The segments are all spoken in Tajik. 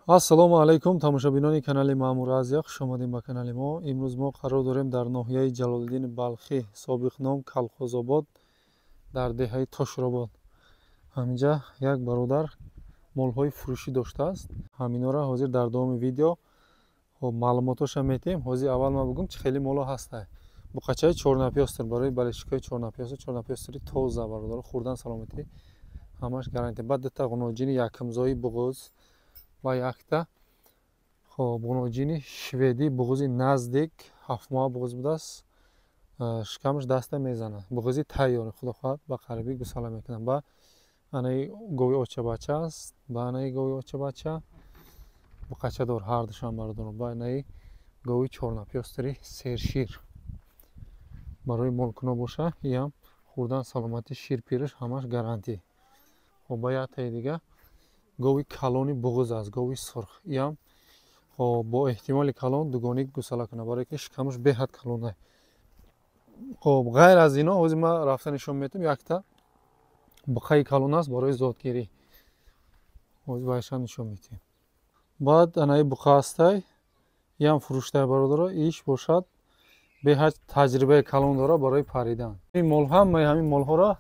Ассалому алайкум, тамошобинони канали Маъмур Азия, хуш омадем ба канали мо. Имрӯз мо қарор дорем дар ноҳияи Ҷалолиддини Балхӣ, собиқ ном Калхозобод, дар деҳаи Тошробод. Ҳаминҷа як бародар молҳои фурӯшӣ доштааст. Ҳаминора ҳозир дар давоми видео маълумотоша метиҳем. Ҳозир аввал ман бигӯм, чӣ хеле моло ҳастай. Буқачаи чорнапёстр барои балешикҳои чорнапёстр, чорнапёстри тоза бародаро, хӯрдан саломатӣ ҳамаш гарантия. Баъд дута ғуноҷини якумзои буғуз ва якта хоб ғуноҷини шведӣ буғузи наздик 7 моҳ буғуз будааст. Шикамаш даста мезанад. Буғузи тайёр, худо хоҳад ба қарибӣ гусала мекунад. Ба анаи гови очабача аст, ба анаи гови очабача буқачадор ҳар душан бародаро, ба анаи гови чорнапёстри сершир барои молкуно боша, иам хӯрдан саломатӣ, шир пириш ҳамаш гарантӣ. Хоб ба яктаи дига гови калони буғуз аст, гови сурх. Иам бо эҳтимоли калон дугоник гусала кунад, барое ки шикамаш беҳад калона. Хоб ғайр аз ино ҳозир ман рафта нишон медиҳам, якта буқаи калон аст барои зодгирӣ. Ҳозир вайша нишон медиҳем. Баъд анаи буқа ҳастай, иам фурӯштай бародаро, иш бошад беҳад таҷрибаи калон дора барои паридан. Ин мол ҳамаи ҳамин молҳоро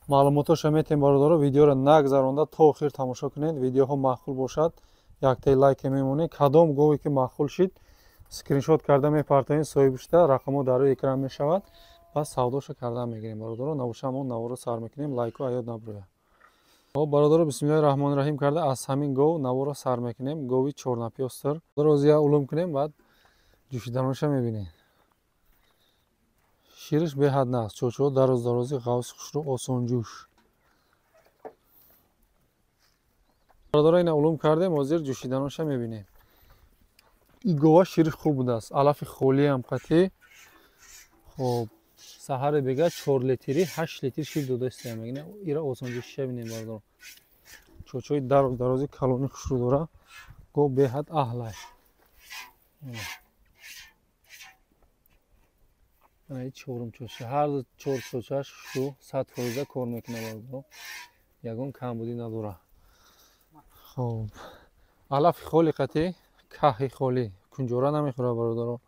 маълумотоша метем бародаро, видеоро нагзаронда то охир тамошо кунед. Видеоҳо маъқул бошад, яктаи лайке мемонед. Кадом гове ки маъқул шид, скриншот карда мепартоед, соҳибшуда рақамҳо дар рӯи экран мешавад, пас савдоша карда мегирем бародаро. Набоша мо наворо сар мекунем, лайку аёд набурӯяд. Хоб бародаро, бисмиллоҳи раҳмони раҳим карда аз ҳамин гов наворо сар мекунем. Гови чорнапёстр. Розия улум кунем, баъд ҷӯшиданоша мебинем. Шириш беҳад наст, чочо дароз дарози ғавси хушрӯ осонҷӯш. Бародаро, ина улум кардем, ҳозир ҷӯшиданоша мебинем. И гова шириш хуб будааст, алафи холиам қатъӣ. Хоб саҳаре бега 4 литри, 8 литр шир додаистем. Ира осонҷӯшиша бинем бародаро. Чочои дароз дарози калони хушрӯ дора, гов беҳад аҳлай. Ана чорум чоча, ҳар чор чочаш шу 100% кор мекунад бародаро, ягон камбудӣ надора. Хоб алафи холи қатъӣ, каҳи холӣ, кунҷора намехӯрад бародаро.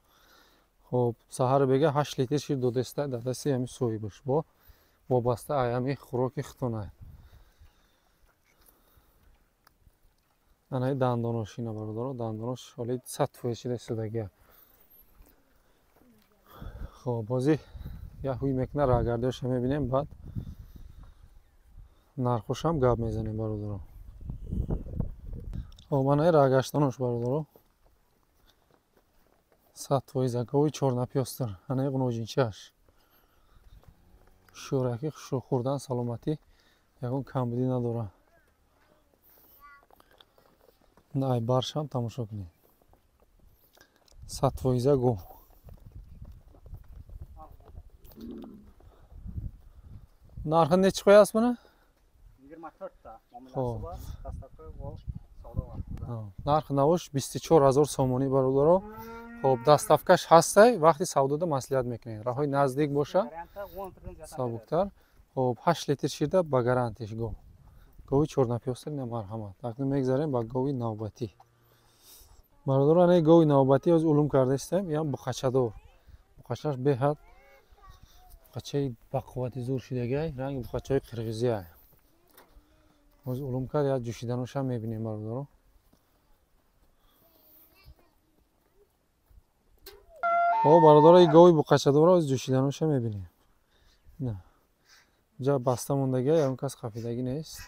Хоб саҳар бега 8 литр шир додаиста дар дасти ҳамин соҳибаш, бо вобаста ай ҳамин хӯроки хитонай. Анаи дандонош ина бародаро, дандонош ҳоли 100% шида истодагия. Хоб ҳозир як ҳуй мекунад, раҳгардиҳоша мебинем, баъд нархошам гап мезанем бародаро. Хоб анаи раҳгаштанош бародаро 100% гови чорнапёстр. Анаи ғуноҷинчааш шӯраки хушрӯ, хӯрдан саломатӣ ягон камбудӣ надора. Ай баршам тамошо кунед, 100% гов. Нархи нечи қояст буна? 24 та муомилasi bor, dastlabki bor, savdo vaqtida. Нархи навош 24 000 сомонӣ бародаро. Хоб доставкаш ҳастай, вақти савдода маслиҳат мекунед. Роҳҳои наздик боша, сабуктар. Хоб 8 литр ширда ба гарантиш гов. Гови чорнапёстр ина марҳамат. Акнун мегзарем ба гови навбатӣ. Бародаро, анаи гови навбатӣ ҳозир улум карда истем, иам буқачадор. Буқачаш беҳад буқачаи бақуввати зур шидагиай, ранги буқачаҳои қирғизиай. Ҳозир улум кард, як ҷӯшиданошам мебинем бародаро. Хоб бародаро, и гови буқачадорро ҳозир ҷӯшиданоша мебинем. Ина ҷа баста мондагиай, ягон кас хафидагӣ нест.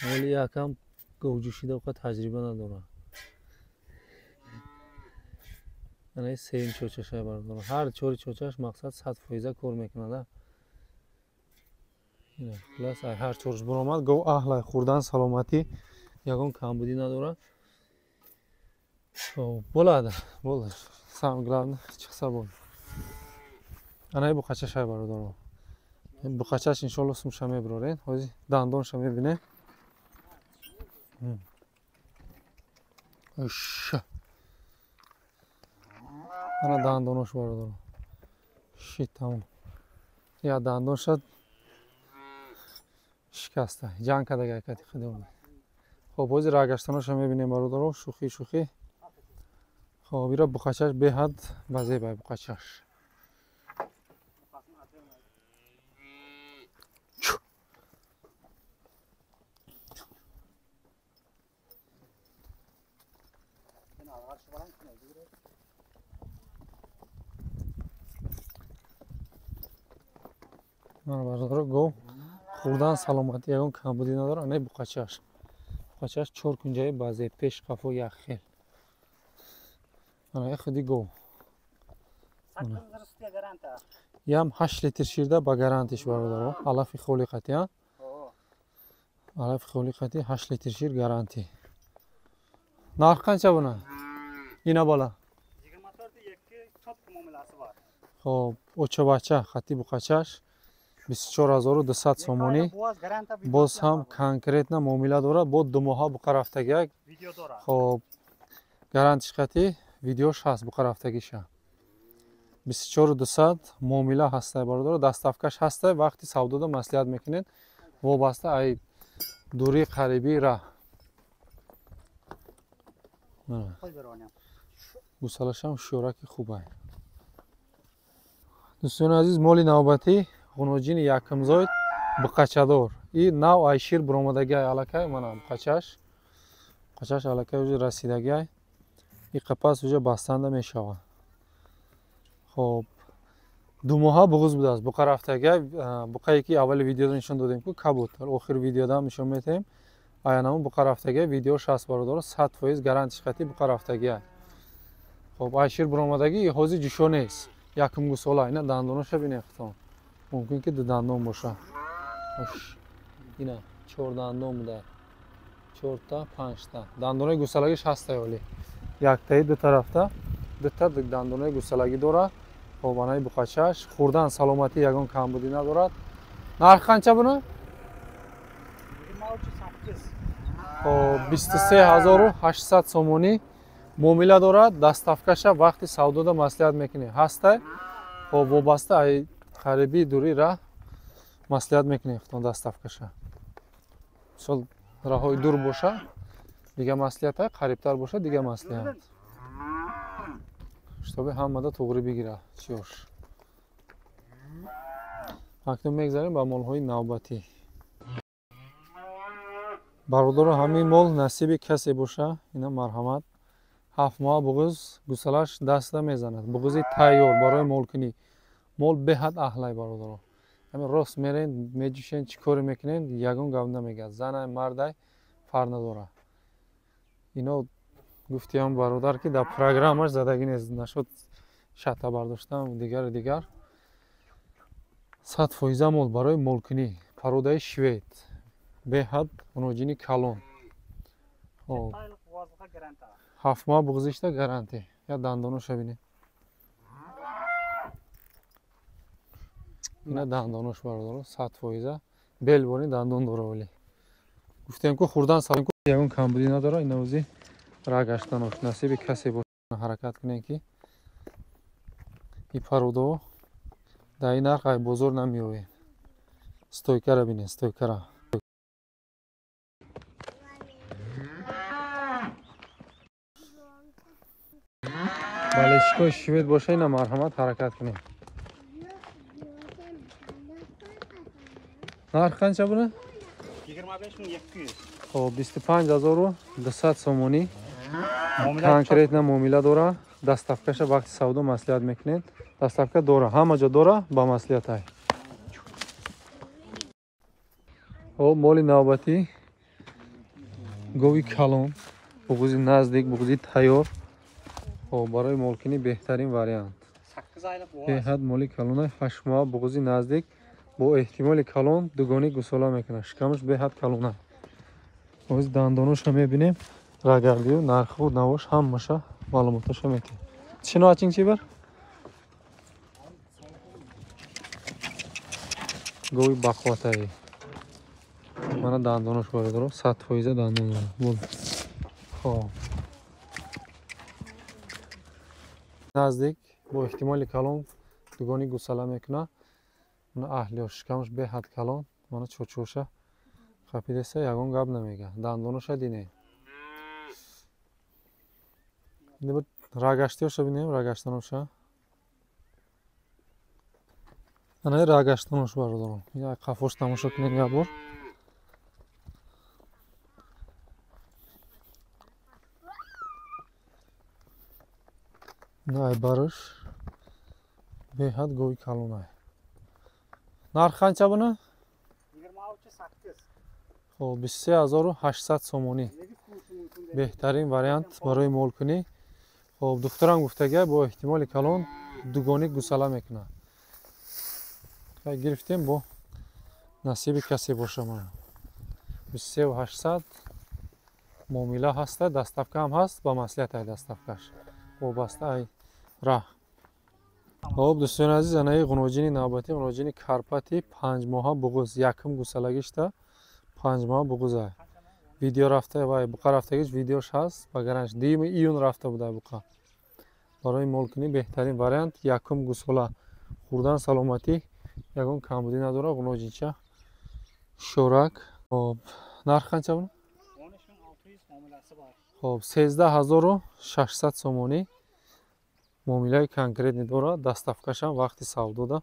Ҳоли якам говҷӯшида оқа таҷриба надорад. Анаи сеюм чочаша бародаро, ҳар чори чочаш мақсад 100% кор мекунад. Хулас ай ҳар чорш буромад, гов аҳлай, хӯрдан саломатӣ ягон камбудӣ надорад. Bo'ladi, bo'ldi. Самое главное chiqsa bo'ldi. Анаи буқачашай бародаро. Буқачаш иншоалло сумша мебирорен. Ҳозир дандонша мебинем. Ана дандонош бародаро. Шит тамом. Я дандонша Шикаста. Ҷанг кардагай кати худо. Хоб, ҳозир рагаштаноша мебинем бародаро, шӯхӣ шӯхӣ. Хоб, ира буқачаш беҳад базебай буқачаш. Мана бародаро, гов хурдан саломатӣ ягон камбудӣ надорад, ана буқачаш. Буқачаш чор кунҷаи базе, пеш қафо як хел. Ана худи гов. Ям 8 литр ширда ба гарантиш бародаро, алафи холи қатӣ, алафи холи қатӣ 8 литр шир гарантӣ. Нарх қанча буна? Ина бала. 24,2 чётко муомилasi bor. Хоб, очабача хати буқачаш 24 200 сомонӣ. Боз ҳам конкретно муомила дорад, бо 2 моҳа буқа рафтагиак. Хоб, гарантиш қатӣ видеош ҳаст буқа рафтагиша. 24 200 муомила ҳастай бародаро, доставкаш ҳастай, вақти савдода маслиҳат мекунед вобаста ай дурии қарибии раҳ. Гусалашам шӯраки хубай. Дӯстони азиз, моли навбатӣ ғуноҷини якумзоид буқачадор. И нав ай шир буромадагиай аллакай, мана буқачаш. Буқачаш аллакай уже расидагиай. И қапас уже бастанда мешавад. Хоб, 2 моҳа буғуз будааст, буқа рафтагиай, буқае ки аввали видеода нишон додем ку кабуд, охири видеода нишон метаҳем. Аянамон буқа рафтагиай, видеош ҳаст бародаро, 100% гарантиш қатӣ буқа рафтагиай. Хоб, ай шир буромадагӣ, ҳозир ҷӯшо нест. Якум гусола, ина дандоноша бинед худтон. Мумкин ки ду дандон боша. Ина чор дандон буда. Чорта, панҷта. Дандонои гусалагиш ҳастай оли. Яктаи ду тарафта, дута дандонои гусалагӣ дорад. Хоб, анаи буқачаш, хӯрдан саломатӣ ягон камбудӣ надорад. Нарх қанча буна? Хоб, 23 800 сомонӣ муомила дорад, доставкаша вақти савдода маслиҳат мекунед. Ҳастай? Хоб, вобаста ай қарибии дури раҳ маслиҳат мекунед худтон доставкаша. Мисол, раҳои дур боша, дига маслиҳат, қарибтар боша, дига маслиҳат. Чтобы ҳамада туғрӣ бигирад чиёш. Акнун мегзарем ба молҳои навбатӣ. Бародаро, ҳамин мол насиби касе боша, ина марҳамат. 7 моҳа буғуз, гусалаш даста мезанад. Буғузи тайёр барои молкунӣ. Мол беҳад аҳлай бародаро. Ҳамин рост мерен, меҷӯшен, чӣ коре мекунен, ягон гап намегӯяд. Занай, мардай фарқ надорад. Ино гуфтиам бародар ки дар программаш задагӣ нест, нашуд шата бардоштам, дигару дигар. 100% мол барои молкунӣ. Породаи швед. Беҳад муноҷини калон. Хоб. 7 моҳ буғзишта гарантӣ. Я дандоноша бинед. Ина дандонош бародаро, 100% белбони дандон дора вале. Гуфтем ку хӯрдан ягон камбудӣ надорад, ина ози рагаштанош насиби касе боша, ҳаракат кунем ки и пародо дар ин нарх ай бозор намеёбед. Стойкара бинед, стойкара. Балешикои швед боша, ина марҳамат, ҳаракат кунем. Нарх қанча буна? 25 200. Хоб, 25 200 сомонӣ. Конкретно муомила дора. Доставкаша вақти савдо маслиҳат мекунед. Доставка дора, ҳама ҷо дора, ба маслиҳатай. Хоб, моли навбатӣ гови калон, буғузи наздик, буғузи тайёр. Хоб, барои молкунӣ беҳтарин вариант. Беҳад моли калона, 8 моҳа буғузи наздик, бо эҳтимоли калон дугони гусола мекунад. Шикамаш беҳад калона. Ҳозир дандоноша мебинем, рагардию нарху навош ҳамаша маълумоташа метиҳем. Тишино ачинг чи бар? Гови бақватаи. Мана дандонош бародаро, 100% дандон дорад. Бул. Хоб. Наздик бо эҳтимоли калон дугони гусала мекунад. Мана аҳлиёш, шикамаш беҳад калон. Мана чорчӯша Қапидеста ягон гап намега. Дандоноша дине. Рагаштиёша бинем, рагаштаноша. Ана рагаштанош бародарон. Я қафош тамошо кунем як бор. Ай барыш беҳад гови калонай. Нарх қанча буна? 23.8. Хоб, 23800 сомонӣ. Беҳтарин вариант барои молкунӣ. Хоб, духтарам гуфтага бо эҳтимоли калон дугони гусала мекунад. Гирифтем бо насиби касе боша мана. 23800 муомила ҳаста, доставка ҳам ҳаст, ба маслиҳат ай доставкаш. Вобаста ай раҳ. Хоб, дӯстони азиз, анаи ғуноҷини навбатӣ, ғуноҷини Карпати 5 моҳа буғуз, якум гусалагишта 5 моҳа буғуза. Видео рафта вай буқа рафтагиш видеош ҳаст, ба гаранш 2 июн рафта буда буқа. Барои молкунӣ беҳтарин вариант якум гусола. Хӯрдан саломатӣ, ягон камбудӣ надора, ғуноҷинча шорак. Хоб, нарх қанча буна? 13600 муомилasi bor. Хоб, 13600 сомонӣ. Муомилаи конкретни дора, доставкашам вақти савдода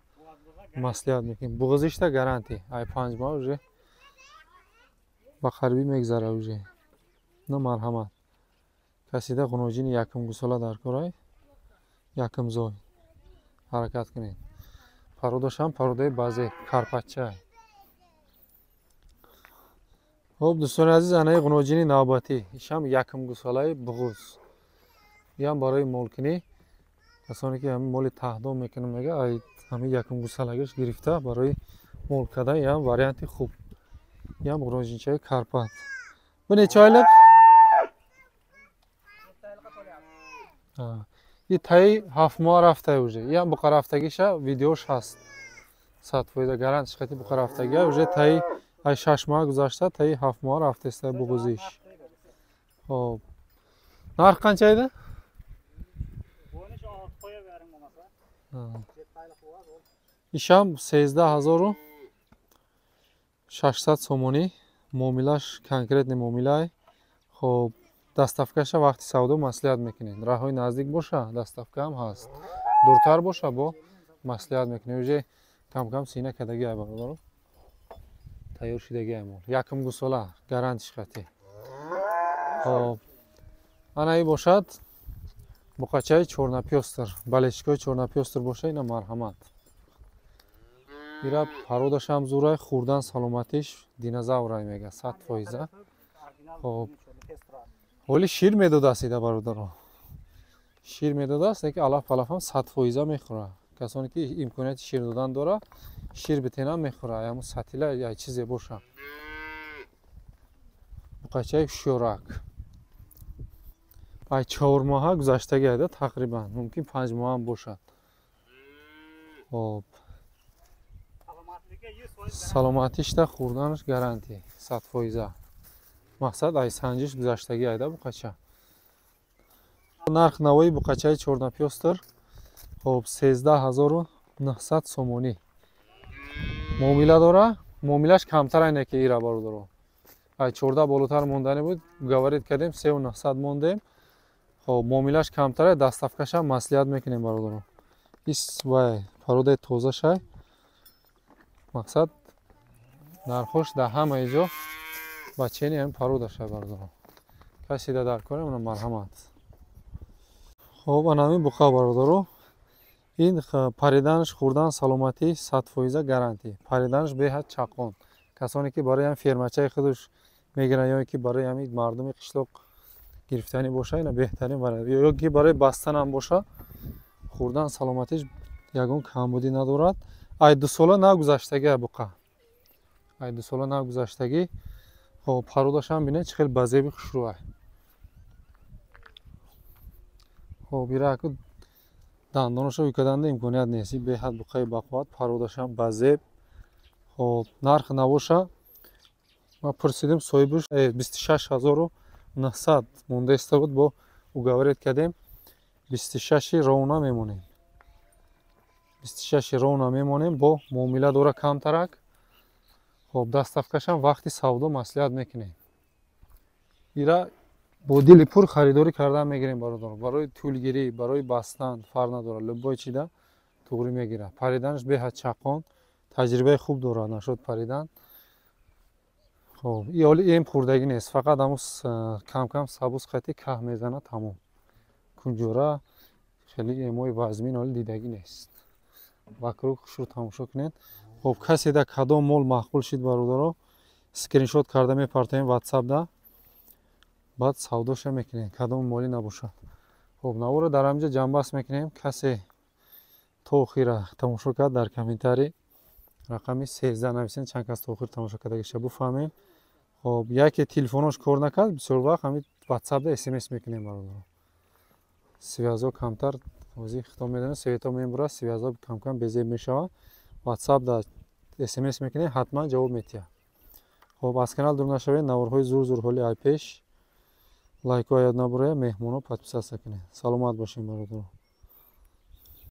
маслиҳат мекунем. Буғузишта гарантӣ, ай 5 моҳ уже ба қарибӣ мегзара уже. На марҳамат. Касида ғуноҷини якум гусола дар корай, якум зой. Ҳаракат кунед. Пародашам пародаи баъзе карпатча. Хоб, дӯстони азиз, анаи ғуноҷини навбатӣ, ишам якум гусолаи буғуз. Иам барои молкунӣ. Касоне ки ҳамин моли таҳдом мекунам мега, ай ҳамин якум гусалагиш гирифта барои мол кардан, иам варианти хуб. Иам ғуноҷинчаи Карпат. Бу неча айлык? И таи 7 моҳ рафта уже. Иам буқа рафтагиша видеош ҳаст. 100% гарант шихати буқа рафтагия уже таи ай 6 моҳ гузашта, таи 7 моҳ рафтеста буғузиш. Хоб. Нарх қанча edi? Ишам 13600 сомонӣ. Муомилаш конкретни муомилай. Хоб, доставкаша вақти савдо маслиҳат мекунем. Раҳҳои наздик боша, доставка ҳам ҳаст. Дуртар боша, бо маслиҳат мекунем. Уже кам-кам сина кадаги ай бародаро. Тайёр шидаги ай мол. Якум гусола гарантиш хати. Хоб, ана и бошад буқачаи чорнапёстр, балешикои чорнапёстр боша, ина марҳамат. Ира пародашам зурай, хӯрдан саломатиш динозаврай мега, 100%. Хоб, ҳоли шир медодааст ида бародаро. Шир медодааст, лекин алаф палафам 100% мехӯра. Касоне ки имконияти шир додан дора, шир битенам мехӯра, ҳамун сатила я чизе боша. Буқачаи шӯрак. Ай 4 моҳа гузаштаги айда тақрибан, мумкин 5 моҳ ҳам бошад. Хоб, саломатишта хӯрданаш гарантӣ 100%. Мақсад ай санҷиш гузаштаги айда буқача. Нарх навои буқачаи чорнапёстр, хоб, 13900 сомонӣ. Муомила дора, муомилаш камтар айне ки ира бародаро. Ай 14 болотар мондани буд, говорит кардем 3900 мондем. Хоб, муомилаш камтар, доставкашам маслиҳат мекунем бародаро. Ис вай пародаи тоза шай. Мақсад нархош дар ҳамаи ҷо ба чени ҳамин парода шай бародаро. Каси да дар корем, она марҳамат. Хоб, ана ҳамин буқа бародаро. Ин париданаш, хӯрдан саломатӣ 100% гарантӣ. Париданаш беҳад чақон. Касоне ки барои ҳамин фермачаи худаш мегиранд ё ки барои ҳамин мардуми қишлоқ гирифтанӣ боша, ина беҳтарин вариант. Ё ки барои бастан ҳам боша, хӯрдан саломатиш ягон камбудӣ надорад. Ай 2 сола нагузаштагӣ буқа. Ай 2 сола нагузаштагӣ. Хоб, пародашам бинед чӣ хел ба зеби хушрӯай. Хоб, ира аку дандонашо ӯй карданда имконият нест. Беҳад буқаи бақувват, пародашам ба зеб. Хоб, нарх набоша ма пурсидем соҳибаш 26900 мондаиста буд, бо уговорит кардем 26 ровна мемонем. 26 ровна мемонем, бо муомила дора камтарак. Хоб, доставкашам вақти савдо маслиҳат мекунем. Ира бо дили пур харидорӣ кардан мегирем, бародаро. Барои тӯлгирӣ, барои бастан фарқ надорад, любой чида туғрӣ мегирад. Париданаш беҳад чаққон, таҷрибаи хуб дорад нашуд паридан. Хоб, и ҳоли эм хӯрдагӣ нест, фақат ҳамун кам-кам сабуз қати каҳ мезанад, тамом. Кунҷора хеле эмои вазмин ҳоли дидагӣ нест. Вокруг хушрӯ тамошо кунед. Хоб, касе да кадом мол маъқул шид, бародаро, скриншот карда мепартоем ватсапда, баъд савдоша мекунем, кадом молӣ набошад. Хоб, наворо дар ҳаминҷа ҷамъбаст мекунем. Касе то охира тамошо кард, дар комментарий рақами 13 нависен, чанд кас то охир тамошо кардагиша буфаҳмем. Хоб, яке телефонош кор накард, бисёр вақт ҳамин ватсапда смс мекунем, бародаро. Связо камтар ҳозир хитоб медонем, свето мебурад, связо камкам безеб мешавад. Ватсапда смс мекунем, ҳатман ҷавоб метиҳад. Хоб, аз канал дур нашавед, наворҳои зур зур ҳоли айпеш. Лайкҳо ёд набурая, меҳмоно подписаться кунед. Саломат бошем, бародаро.